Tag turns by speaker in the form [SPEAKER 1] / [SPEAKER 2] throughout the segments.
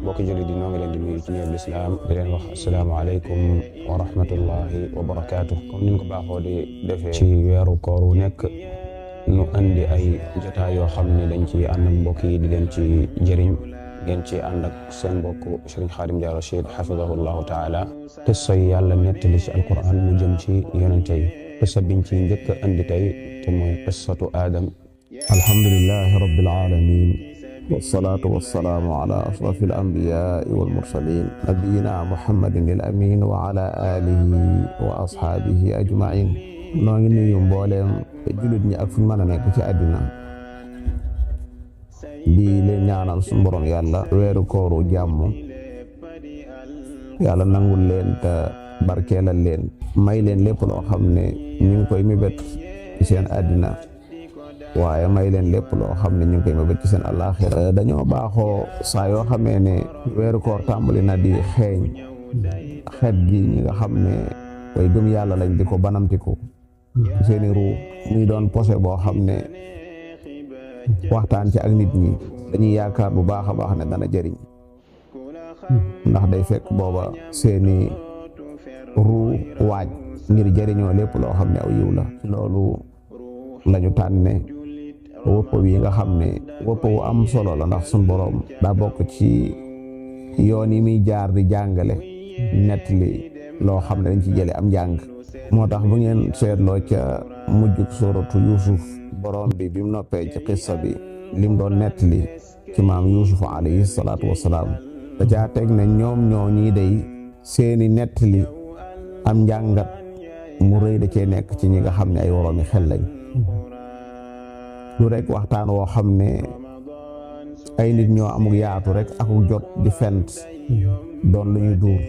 [SPEAKER 1] mbokki jullit di noo ngi leen di nuyu ci nuyoo lislaam di leen wax asalaamaaleykum wa rahmatullahi wa barakaatu. comme ni ñu ko baaxoo di defee ci weeru koor wu nekk nu andi ay jotaay yoo xam ne dañ ci ànd ak mbokk yi di leen ci jëriñ ngeen ci ànd ak seen mbokk Sëriñ Xaadim Dia Rachid xafidahullahu taala. qissa yi yàlla nettali ci alquran mu jëm ci yonente yi. qissa biñ ci njëkk a andi tey te mooy qissatu Aadam.
[SPEAKER 2] alhamdulillahi rabbil alamin wasalaatu wasalaamu ala ashrafil anbiyaai wal mursaliin nabiyina muhammadin al amiin wa ala aalihi wa ashaabihi ajmain. noo ngi nuyu mbooleem jullit ñi ak fu ñu mën a nekk ci àddina di leen ñaanal suñu borom yàlla weeru kooru jàmm yàlla nangul leen te barkeelal leen may leen lépp loo xam ne ñu ngi koy mébét ci seen àddina waaye may leen lépp loo xam ne ñu ngi koy mébét ci seen àllaaxira. dañoo baaxoo saa yoo xamee ne weeru koor tàmbali na di xeeñ xeet gi ñi nga xam ne way gëm yàlla lañ di ko banamtiku seeni ruu muy doon posé boo xam ne waxtaan ci ak nit ñi dañuy yaakaar bu baax a baax ne dana jëriñ ndax day fekk booba seeni ruu waaj ngir jëriñoo lépp loo xam ne aw yiw la. loolu lañu tànne wëpp wi nga xam ne wëpp wu am solo la ndax suñ boroom daa bokk ci yoon yi muy jaar di jàngale nettali loo xam ne dañ ci jële am njàng. moo tax bu ngeen seetloo ca mujjug suuratu Yuusuf boroom bi mu noppee ci xissa bi lim doon nettali ci maam Yuusuf alayhi salaatu wassalaam da caa teg ne ñoom ñoo ñii day seeni nettali am njàngat mu rëy da cee nekk ci ñi nga xam ne ay woroomi xel lañ. du rek waxtaan woo xam ne ay nit ñoo amul yaatu rek ak jot di fent doon lu ñuy duur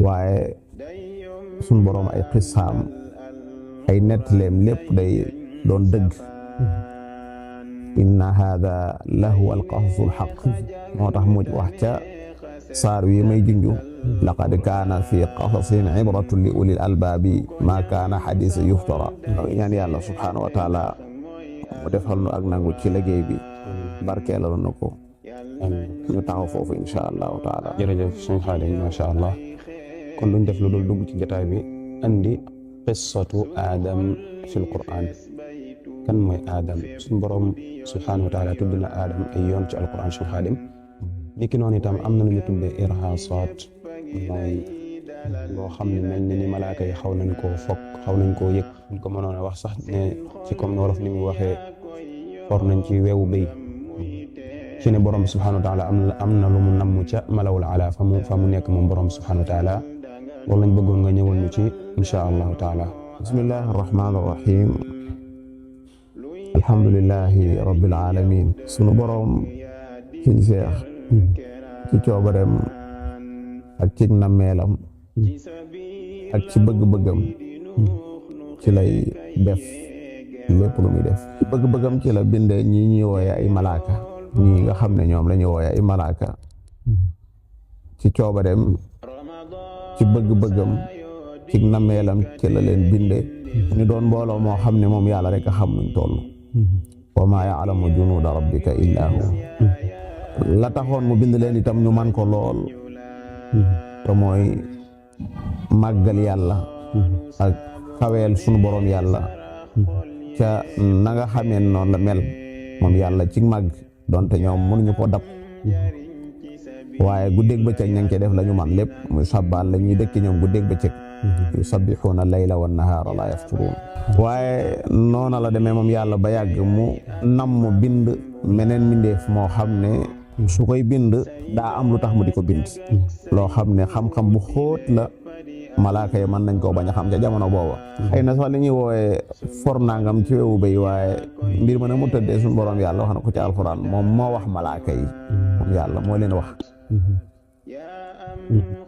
[SPEAKER 2] waaye suñ boroom ay xissaam ay nettaleem lépp day doon dëgg. inna haada lahuwa alqasasul xaq moo tax mu wax ca saar wi may junju laqad kaana fi qasasihim ibratun li ulil albaabi maa kaana xadiisa yuftara. ñaan yàlla subhaanahu wa taala mu defal nu ak nangu ci liggéey bi barkeelal na ko ñu taxaw foofu insha allahu taala.
[SPEAKER 1] jërëjëf suñu Xaadim macha allah. kon luñ def lu dul dugg ci jotaay bi andi qissatu Aadam fil Qur'an. kan mooy Aadam suñu borom subhaanahu wa taala tudd na Aadam ay yoon ci alquran suñu Xaadim. niki noonu itam am na lu ñu tuddee irhaasaat mooy loo xam ne mel ni malaaka yi xaw nañ koo fokk xaw nañ koo yëg buñ ko mënoon a wax sax ne ci comme ni wolof ni mu waxee for nañ ci weewu béy ci ne borom subhaanahu wa taala am na lu mu namm ca malawul ala fa mu nekk moom borom subhaanahu wa taala loolu lañ bëggoon nga ñëwal ñu ci insha allahu taala.
[SPEAKER 2] bismillahi arrahmani arrahim alhamdulillahi rabbil alamin. sunu borom suñ seex ci coobareem ak ci nammeelam ak ci bëgg-bëggam ci lay def lépp lu muy def. ci bëgg-bëggam ci la bindee ñi ñuy wooye ay malaaka ñi nga xam ne ñoom la ñuy wooye ay malaaka. ci coobareem ci bëgg-bëggam ci nammeelam ci la leen bindee ñu doon mbooloo moo xam ne moom yàlla rek a xam nuñ toll. wa maa ya'lamu junuuda rabbika illaa hu. la taxoon mu bind leen itam ñu man ko lool te mooy màggal yàlla ak kaweel sunu boroom yàlla ca na nga xamee noonu la mel moom yàlla ci màgg donte ñoom mënuñu ko dab waaye guddeeg bëccëg ña ngi koy def la ñu man lépp muy sabbal la ñuy dëkk ñoom guddeeg bëccëg yusabbixuuna layla wa nahaara la yafturuun. waaye noona la demee moom yàlla ba yàgg mu nam mu bind meneen mbindeef moo xam ne su koy bind daa am lu tax mu di ko bind loo xam ne xam-xam bu xóot la malaaka yi mën nañ koo bañ a xam ca jamono booba. xëy na sax li ñuy wooyee for nangam ci wewu béy waaye mbir ma ne mu tëddee suñu borom yàlla wax na ko ci alxuraan moom moo wax malaaka yi moom yàlla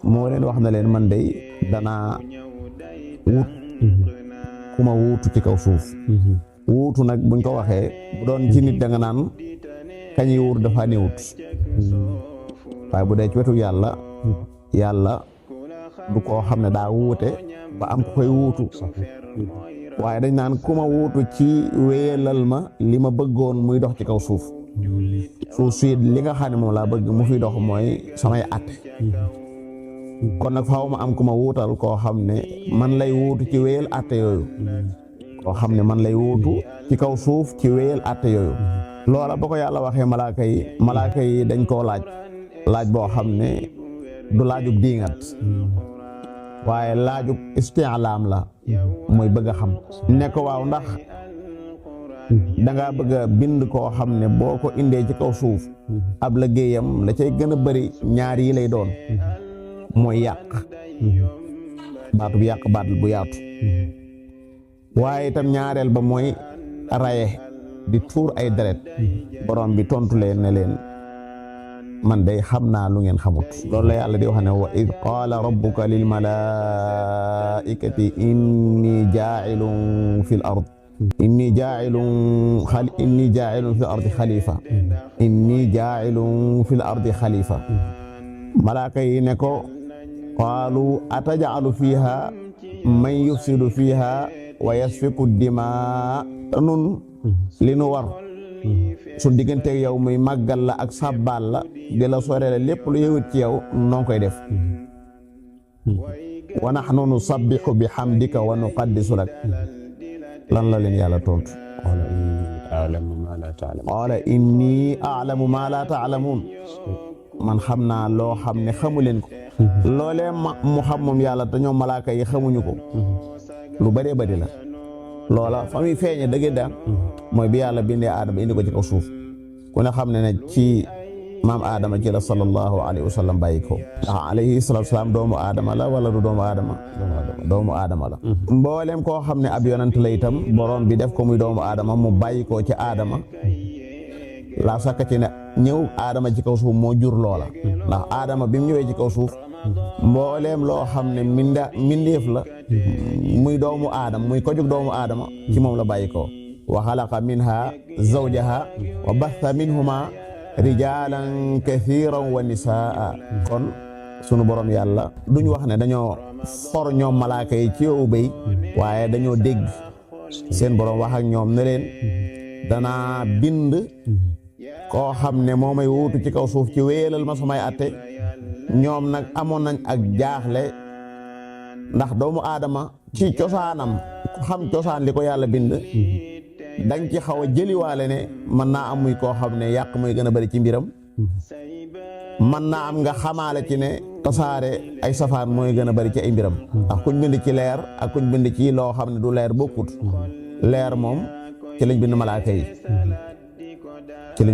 [SPEAKER 2] moo leen wax na leen man day danaa wut ku ma wuutu ci kaw suuf. wuutu nag buñ ko waxee bu doon ci nit da nga naan kañuy wuut dafa néewut waaye bu dee ci wetu yàlla du koo xam ne daa wuute ba am ko koy wuutu waaye dañ naan ku ma wuutu ci wéyalal ma li ma bëggoon muy dox ci kaw suuf suuf si li nga xam ne moom laa bëgg mu fi dox mooy samay atte kon nag faaw ma am ku ma wuutal koo xam ne man lay wuutu ci wéyal atte yooyu koo xam ne man lay wuutu ci kaw suuf ci wéyal atte yooyu loola ba ko yàlla waxee malaaka yi dañ koo laaj boo xam ne du laajub diingat waaye laajub isti'laam la mooy bëgg a xam ne ko waaw ndax dangaa bëgg a bind koo xam ne boo ko indee ci kaw suuf ab liggéeyam la cay gën a bari ñaar yi lay doon mooy yàq baatub yàq baat bu yaatu waaye itam ñaareel ba mooy raye di tuur ay deret borom bi tontu leen ne leen man day xam naa lu ngeen xamut loolu la yàlla di wax ne wa id qaala rabbuka lil malaikati inni jaa'ilun fil ard inni jaa'ilun fil ardi xalifa inni jaa'ilun fil ardi xalifa malaaka yi ne ko qaalu ataj'alu fiha man yufsidu fiha wa yasfiku dimaa nun li nu war su digganteeg yow muy màggal la ak sàbbaal la di la sorele lépp lu yëwut ci yow noo koy def wa nahnu nusabbihu bi hamdika wa nuqaddisu lak lan la leen yàlla tontu qaala inni a'lamu ma la ta'lamun man xam naa loo xam ne xamu leen ko loolee mu xam moom yàlla te ñoom malaaka yi xamuñu ko lu bëree bëri la loola fa muy feeñe dëgg daan mooy bi yàlla bindee aadama indi ko ci kaw suuf ku ne xam ne ci maam aadama ci la sallallahu alayhi wa sallam bàyyi ko ndax alayhi salatu wasalaam doomu aadama la wala du doomu aadama la mboolem koo xam ne ab yonent la itam borom bi def ko muy doomu aadama mu bàyyi ko ci aadama laa sakka ci ne ñëw aadama ci kaw suuf moo jur loola ndax aadama bi mu ñëwee ci kaw suuf mbooleem loo xam ne mindeef la muy doomu aadama muy ko jug doomu aadama ci moom la bàyyi ko wa xalaqa minha zawjaha wa batha minhuma rijalan kathiran wa nisaa kon sunu borom yàlla duñ wax ne dañoo for ñoom malaaka yi ci yow béy waaye dañoo dégg seen borom wax ak ñoom ne leen danaa bind koo xam ne moo may wuutu ci kaw suuf ci wéyalal ma samay atte ñoom nag amoon nañ ak jaaxle ndax doomu aadama ci cosaanam xam cosaan li ko yàlla bind dañ ci xaw a jëliwaale ne mën naa am muy koo xam ne yàq muy gën a bari ci mbiram mën naa am nga xamaale ci ne tasaare ay safaan mooy gën a bari ci ay mbiram ndax kuñ bind ci leer ak kuñ bind ci loo xam ne du leer bokkut leer moom ci lañ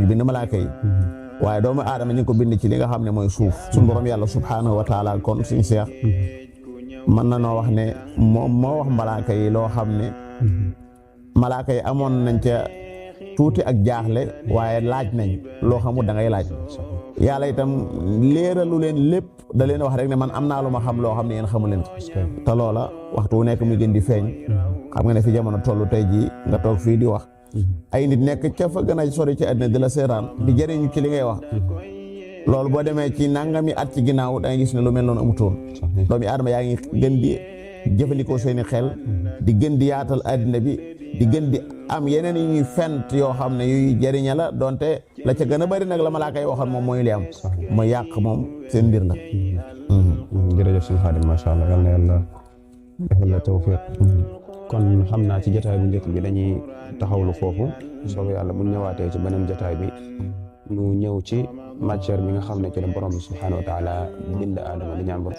[SPEAKER 2] bind malaaka yi waaye doomu aadama ñu ngi ko bind ci li nga xam ne mooy suuf suñu borom yàlla subhaanahu wa taala kon suñu seex mën na noo wax ne moom moo wax malaaka yi loo xam ne malaaka yi amoon nañ ca tuuti ak jaaxle waaye laaj nañ loo xamul da ngay laaj yàlla itam leeralu leen lépp da leen wax rek ne man am naa lu ma xam loo xam ne yéen xamu leen te loola waxtu wu nekk muy gën di feeñ xam nga ne fi jamono tollu tey jii nga toog fii di wax ay nit nekk ca fa gën a sori ci àddina di la seetaan di jëriñu ci li ngay wax loolu boo demee ci nangami at ci ginnaaw da ngay gis ne lu mel noonu amutoon doomi aadama yaa ngi gën di jëfandikoo seeni xel di gën di yaatal àddina bi di gën di am yeneen yu ñuy fent yoo xam ne yuy jëriña la donte la ca gën a bari nag la malaaka yi waxoon moom mooy li am mooy yàq moom seen mbir la.
[SPEAKER 1] jërëjëf sëñ Xaadim macha allah yal na yàlla defal la tawfiq kon xam naa ci jotaay bu njëkk bi dañuy taxawlu foofu soobee yàlla bu ñëwaatee ci beneen jotaay bi ñu ñëw ci matière bi nga xam ne ci la borom subhaanahu wa taala bind aadama di ñaan borom.